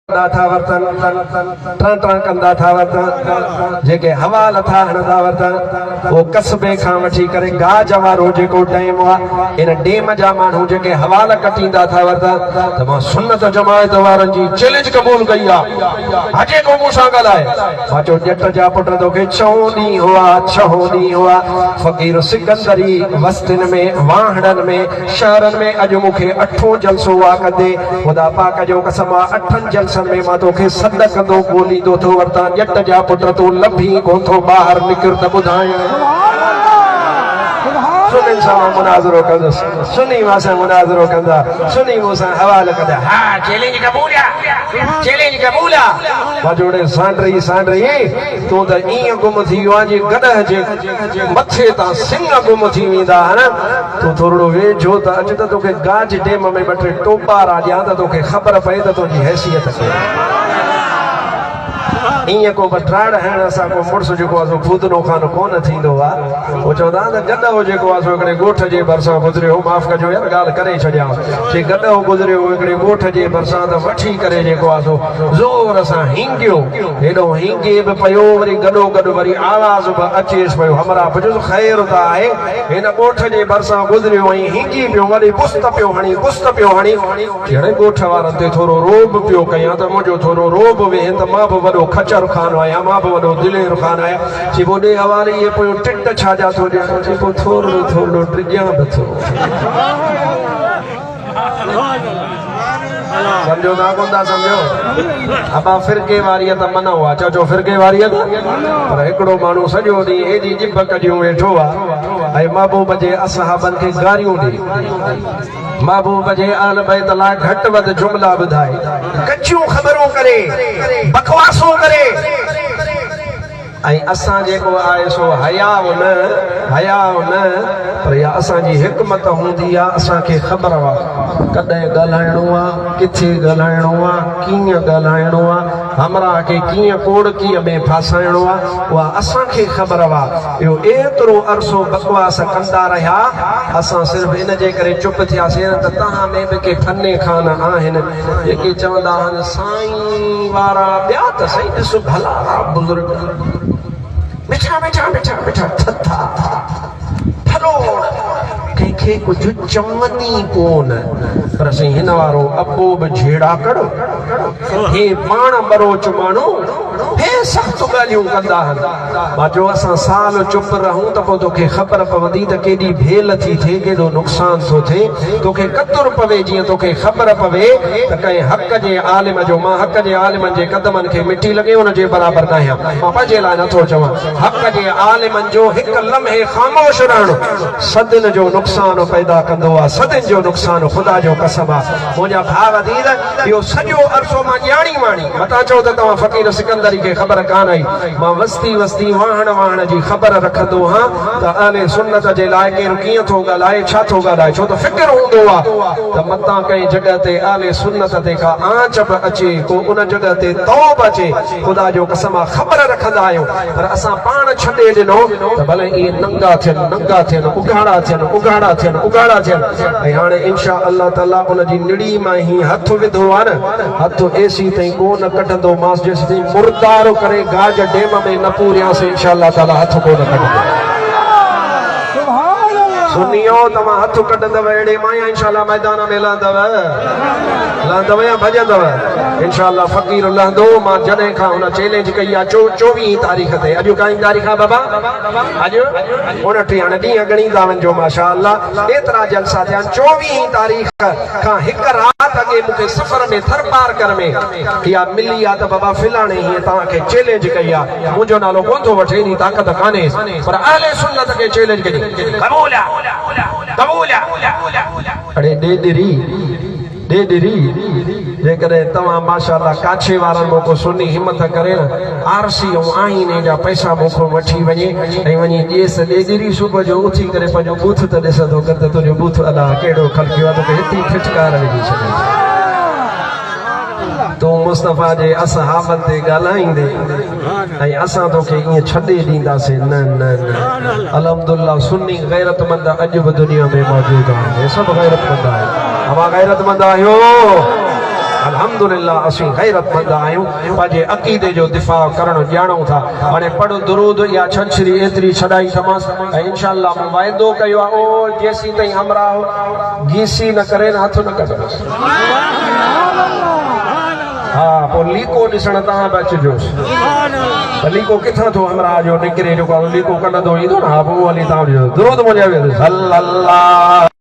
ڪندا ٿا ورتن، ٽان ٽان ڪندا ٿا ورتن، جيڪي حوال ٿا هڻندا ورتن، اهو قصبي کان وٺي ڪري گاج وارو جيڪو ڊيم آ، ان ڊيم جا ماڻهو جيڪي حوال ڪٽيندا ٿا ورتن ته مان سنت جماعت وارن جي چئلينج قبول ڪئي آ، ها جيڪو مون سان ڳالهائي. مان چيو ڄٽ جا پٽ توکي ڇهون ڏينهن هئا، ڇهون ڏينهن هئا، فقير سڪندري وستين ۾، واهڻن ۾، شهرن ۾ اڄ مون کي اٺون جلسو آ ڪندي، خدا پاڪ جو قسم آ اٺن جلسن ۾ مان توکي سڏ ڪندو ڳوليندو ٿو ورتان ڄٽ جا پٽ تون لڀين ڪون ٿو ٻاهر نڪر ته ٻڌايان. سنين سان مان مناظرو ڪندس سني مان سان مناظرو ڪندا سني مون سان حوال ڪندا ها چئلينج قبول آ چئلينج قبول آ مان چيو اڙي سانڊري سانڊري تون ته ايئن گم ٿي ويو آهين جيئن گڏهه جي مٿي تان سڱ گم ٿي ويندا آهن. تون ٿورڙو ويجهو ته اچ ته توکي گاج ڊيم ۾ ٻه ٽي ٽوپارا ڏيان ته توکي خبر پئي ته تنهنجي حيثيت ڪهڙي. ايئن ڪو به ڊاڙ هڻڻ سان ڪو مڙس جيڪو آهي سو ڦودنو خان ڪونه ٿيندو آهي. هو چوندا آهن ته گڏهو جيڪو آهي سو هڪڙي ڳوٺ جي ڀرسان گذريو هو. معاف ڪجو يار ڳالهه ڪري ڇڏيان. چي گڏهو گذريو هو هڪڙي ڳوٺ جي ڀرسان ته وٺي ڪري جيڪو آهي سو زور سان هينگيو. هيڏو هينگي به پيو وري گڏوگڏ وري آواز به اچيس پيو. همراهه پڇيس خير ته آهي؟ هن ڳوٺ جي ڀرسان گذريو ۽ هينگي پيو وڏي بست پيو هڻي، بست پيو هڻي. چي ڳوٺ وارن تي ٿورو رعب پيو ڪيان ته منهنجو ٿورو رعب ويهين ته مان به وڏو خچر خان آهيان، مان به وڏو دلير خان آهيان. چي پوء ڏي حوالي اهي پويون ٽٽ ڇا جا ٿو ڏيان؟ چي پوء ٿورڙو ٿورڙو ڊڄان به ٿو. سمجهو ٿا ڪون ٿا سمجهو؟ ابا فرقي واريت منع آ، چئو چئو فرقي واريت. پر هڪڙو ماڻهو سڄو ڏينهن ايڏي ڄڀ ڪڍيون ويٺو آ ۽ محبوب جي اصحابن کي گاريون ڏي، محبوب جي اهل بيت لاء گهٽ وڌ جملا ٻڌائي، ڪچيون خبرون ڪري، بڪواسون ڪري. ۽ اسان جيڪو آهي سو حياء نه، حياء نه، پر اها اسان جي حڪمت هوندي آ، اسان کي خبر آ، ڪڏهن ڳالهائڻو آ، ڪٿي ڳالهائڻو آ، ڪيئن ڳالهائڻو آ، همراهه کي ڪيئن ڪوڙڪيء ۾ ڦاسائڻو آ، اها اسان کي خبر آ. اهو ايترو عرصو بڪواس ڪندا رهيا، اسان صرف ان جي ڪري چپ ٿياسين ته توهان ۾ به ڪي فني خان آهن، جيڪي چوندا آهن، سائين وارا ٻيا ته سهي ڏس ڀلارا بزرگ مٺا مٺا مٺا مٺا ٿڌا ڦلوڙ ڪنهن کي ڪجهه چون ئي ڪون پر سائين هن وارو ابو به جهيڙاڪڙ هي پاڻ ٻروچ ماڻهو هي سخت ڳالهيون ڪندا آهن. مان چيو اسان سال چپ رهون ته پوء توکي خبر پوندي ته ڪيڏي ڀيل ٿي ٿئي، ڪيڏو نقصان ٿو ٿئي، توکي قدر پوي جيئن توکي خبر پوي ته ڪنهن حق جي عالم جو، مان حق جي عالمن جي قدمن کي مٽي لڳي ان جي برابر ناهيان، مان پنهنجي لاء نٿو چوان، حق جي عالمن جو هڪ لمحي خاموش رهڻ صدين جو نقصان پيدا ڪندو آ، صدين جو نقصان، خدا جو قسم آ منهنجا ڀاء عزيز اهو سڄو عرصو مان ڄاڻي واڻي، متان چئو ته توهان فقير سڪندري کي خبر ڪانه هئي. مان وستي وستي واهڻ واهڻ جي خبر رکندو هان ته اهل سنت جي لاء ڪير ڪيئن ٿو ڳالهائي ڇا ٿو ڳالهائي ڇو ته فڪر هوندو آ ته متان ڪنهن جڳهه تي اهل سنت تي ڪا آنچ به اچي ڪو ان جڳهه تي تئو به اچي خدا جو قسم آ خبر رکندا آهيون پر اسان پاڻ ڇڏي ڏنو ته ڀلي اهي ننگا ٿين ننگا ٿين اگهاڙا ٿين اگهاڙا ٿين اگهاڙا ٿين ۽ هاڻي انشاء الله تعالي ان جي نڙي مان هي هٿ وڌو آ نه هٿ ايسيتائين ڪو نه ڪڍندومانس جيسيتائين مردار ڪري گاج ڊيم ۾ نه پوريانس انشاء الله تعالي هٿ ڪو نه ڪڍندو. سنيو توهان هٿ ڪڍندؤ اهڙي مان يا انشاء الله ميدان ۾ لهندؤ لهندؤ يا ڀڄندؤ انشاء الله فقير لهندو مان جڏهن کان هن چئلينج ڪئي آ چوويهين تاريخ تي اڄ ڪائين تاريخ آ بابا اڄ اڻٽيهه هاڻي ڏينهن ڳڻيندا وڃجو ماشاء الله ايترا جلسا ٿيا آهن چوويهين تاريخ کان هڪ رات اڳي مون کي سفر ۾ ٿرپارڪر ۾ اها ملي آ ته بابا فلاڻي هيئن توهان کي چئلينج ڪئي آ، منهنجو نالو ڪونه ٿو وٺي ايڏي طاقت ڪانهيس پر اهل سنت کي چئلينج ڪئي قبول آ قبول آ. اڙي ڏيڏري ڏيڏري جيڪڏهن توهان ماشاءالله ڪاڇي وارن مان ڪو سني همٿ ڪري نه آرسي ۽ آئيني جا پئسا مون کان وٺي وڃي ۽ وڃي ڏيس ڏيڏري صبح جو اٿي ڪري پنهنجو ٻوٿ ته ڏسندو ڪر ته تنهنجو ٻوٿ الله ڪهڙو خلقيو آهي توکي هتي ئي ڦٽڪار وجهي ڇڏي. تون مصطفيٰ جي اصحابن تي ڳالهائيندين ۽ اسان توکي ائين ڇڏي ڏينداسين نه نه نه الحمدلله سني غيرتمند اڄ به دنيا ۾ موجود آهن هي سڀ غيرتمند آهن اوهان غيرتمند آهيو. الحمدلله اسين غيرتمند آهيون پنهنجي عقيدي جو دفاع ڪرڻ ڄاڻون ٿا. هاڻي پڙهه درود اها ڇنڇري ايتري ڇڏائي ٿمانس ۽ انشاء الله مون وعدو ڪيو آهي او جيسين تائين همراهه گيسي نه ڪري نه هٿ نه ڪڍندس. ها پوء ليڪو ڏسڻ تهان به اچجوس ته ليڪو ڪٿان ٿو همراهه جو نڪري جيڪو ليڪو ڪڍندو ايندو نه ها پوء اهو هلي تهان ڏجو درود منهنجا صلي الله.